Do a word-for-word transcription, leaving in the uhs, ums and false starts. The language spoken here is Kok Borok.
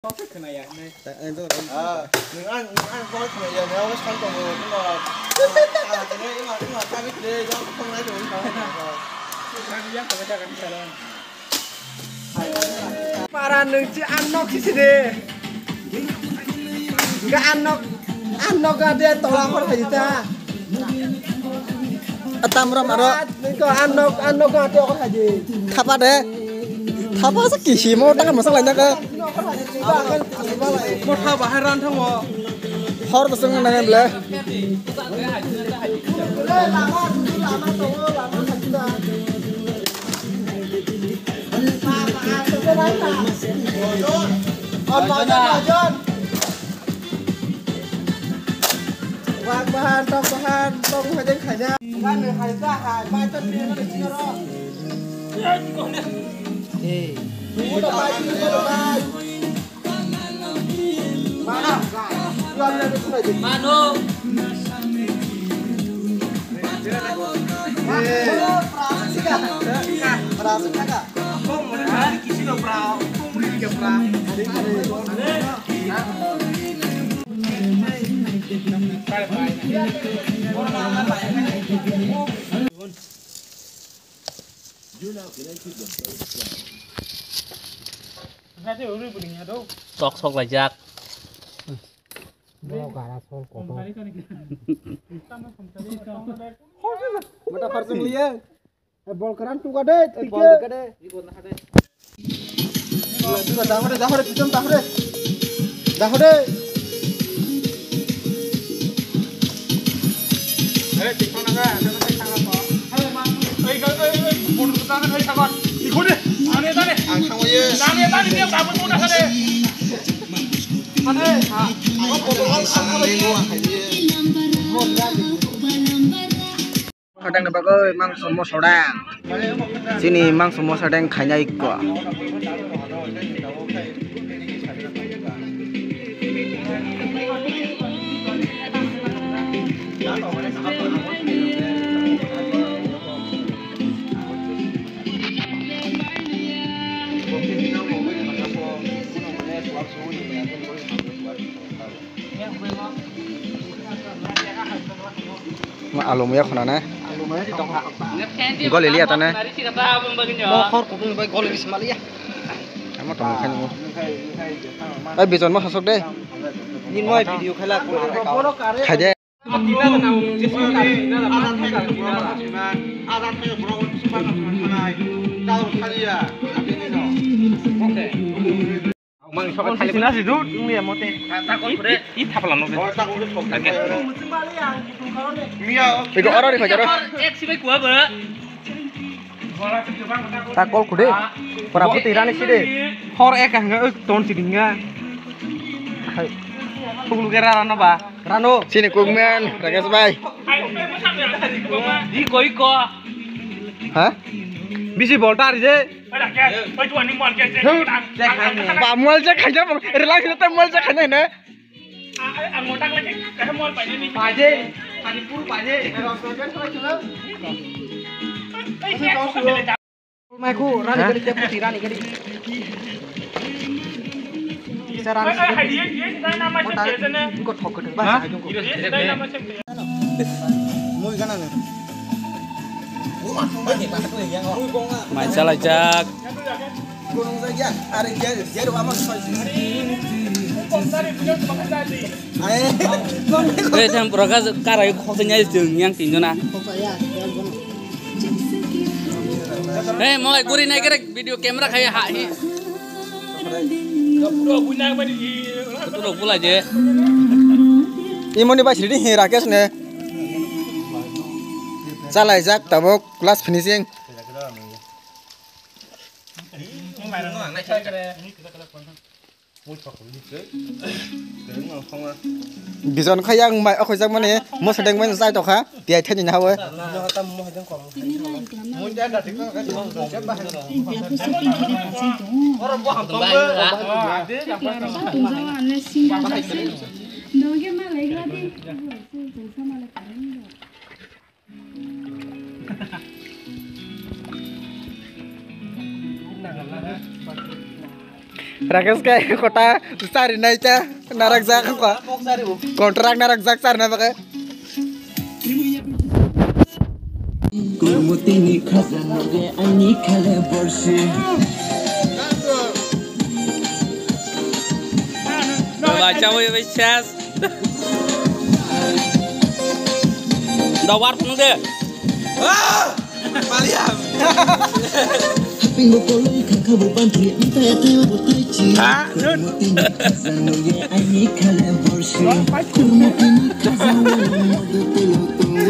Kok se khwnaya hinwi. Ah, nwng ang, nwng ang kok khwnaya hinwi, obo sai tongo, nwng, ah, hinwi, nwng, nwng, kami khe, jok thongnai tongo, nwng. Para nwng chi ang nok si sidi. Ga ang nok, ang nok ga de tola khor hai ta. Atam ram aro. Ko ang nok, ang nok ga de khor hai di. Thapa de. Thapa sa kisi mo ta mo sa lai na ka. Mo thapa hai ran thang mo. Hor to sung na ne ble. Wak bahan, tok bahan, tok bahan, khaja. Bahan, hai, hai, hai, tok bahan, hai, hai. Mano. Sok sok laijak. Mata kharjung liya. Eh, bol karan tuka de, eh, bol tuka de. Dahore, dahore, pichon dahore. Dahore. Ang thango ye. Ang thango ye. Sadang ni bagwi mangso mosodang. Chini mangso mosodang khaina ikko. Ma alum ya khuna na. Goli liya ta na. Mo khor kutung bai goli bismaliya. Ama tong khan mo. Ai bijon ma sasok de. Nin mo video khala. Khai de. Mang sok thali sina si dut, ngi ya mote. I, i thapla no. Oke. Ego oro ri khajaro. Ek sibai kuwa bara. Ta kol kude. Para puti rani side. Hor ek hanga ek ton sidinga. Hai. Puglu gera rano ba. Rano. Sini kukmen, Rakesh bhai. Di koi ko. Ha? Bisi bolta ari je. Ba mual je khaina mo. Relax na ta mual je khaina na. Baje, ani pur baje. Mai khu rani gari te puti rani gari. Sa rani gari. Mo ta ko thok ko ba sa jong ko. Moi gana na. Mai chalai jak. Ei, tham pura ka karai khoksa nyai jeng yang tin jona. Ei, mo guri nai kere video camera khai ha hi. Pura bula je. Imoni bai sidi hi Rakesh ne. Chalai jak tabuk last finishing. Bijon kha yang mai okhoi jak mani mosadeng mani chai tokha tiyai thani na hawe. Rakesh kai kota sari nai cha narak jak ko. Kontrak narak jak sari na bakai. Kurmutini khazan ge ani khale borsi. Bacha bai bai chas. Dawar phunuk de. Ah! Maliam. Hapingo koloi khakha bo bantri antai antai bo tai chi. Ha? Kurmutini khazan ge ani khale borsi. Kurmutini khazan ge ani khale borsi.